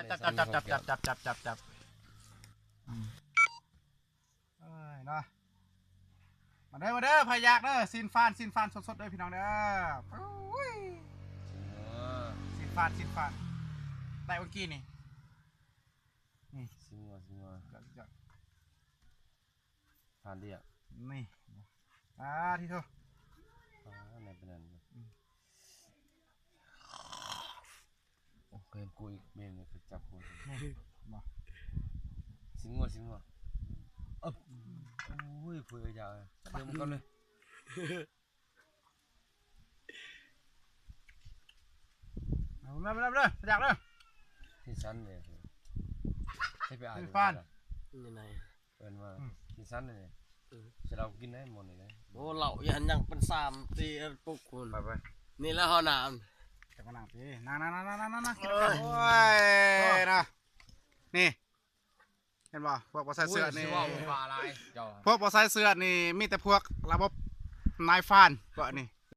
ຈັບ ຈັບ ຈັບ ຈັບ ຈັບ ຈັບ ຈັບ ຈັບ ຈັບ ອືມ ເອີຍເນາະ ມາເດີ ມາເດີ ໃຜຢາກເດີ ຊີ້ນຟານ ຊີ້ນຟານສົດໆເດີພີ່ນ້ອງເດີ ໂອ້ຍ ຊີ້ນຟານ ຊີ້ນຟານ ໄດ້ມື້ກີ້ນີ້ ນີ້ ຊີ້ນງົວ ຊີ້ນງົວ ສຸດຍອດ ສຸດຍອດ ຜ່ານເດ້ອະ ນີ້ ອາ ທີ່ໂທ ອາ ແມ່ນປານນັ້ນ ອືມ ໂອ້ ເຫັນກູອີກ ແມ່ນເຂົາຈັບກູ ແມ່ນບໍ່ ຊິງງົວ ຊິງງົວ ເອີ ໂອ້ຍ ຜູ້ໃຫຍ່ ເດີມກັນເລີຍ ເອົາ ມາ ມາ ມາ ມາ ຢາກເດີ ທີ່ຊັ້ນເລີຍ ໃຫ້ໄປອ່ານ ທີ່ຟັນ ນີ້ນາຍ ເອີ້ນວ່າ ອືມ ກິນຊັ້ນນີ້ ອືມ ຊິເຫຼົ້າກິນໄດ້ໝົດນີ້ເດ້ ໂອ້ ເຫຼົ້າຢູ່ຫັ້ນຍັງເປັນສາມສີ່ປຸກພຸ້ນ ໄປໆ ນີ້ແຫຼະຫ້ອງນ້ຳ ຈັກມານັ່ງຕິ ນັ່ງໆໆໆໆ ກິນນຳກັນ ໂອ້ຍ ໂອ້ຍ ນະ ນີ້ ເຫັນບໍ່ ພວກບໍ່ໃສ່ເສື້ອນີ້ ໂອ້ຍ ຊິເວົ້າວ່າຫຼາຍເຈົ້າ ພວກບໍ່ໃສ່ເສື້ອນີ້ ມີແຕ່ພວກລະບົບນາຍຟານ ພວກນີ້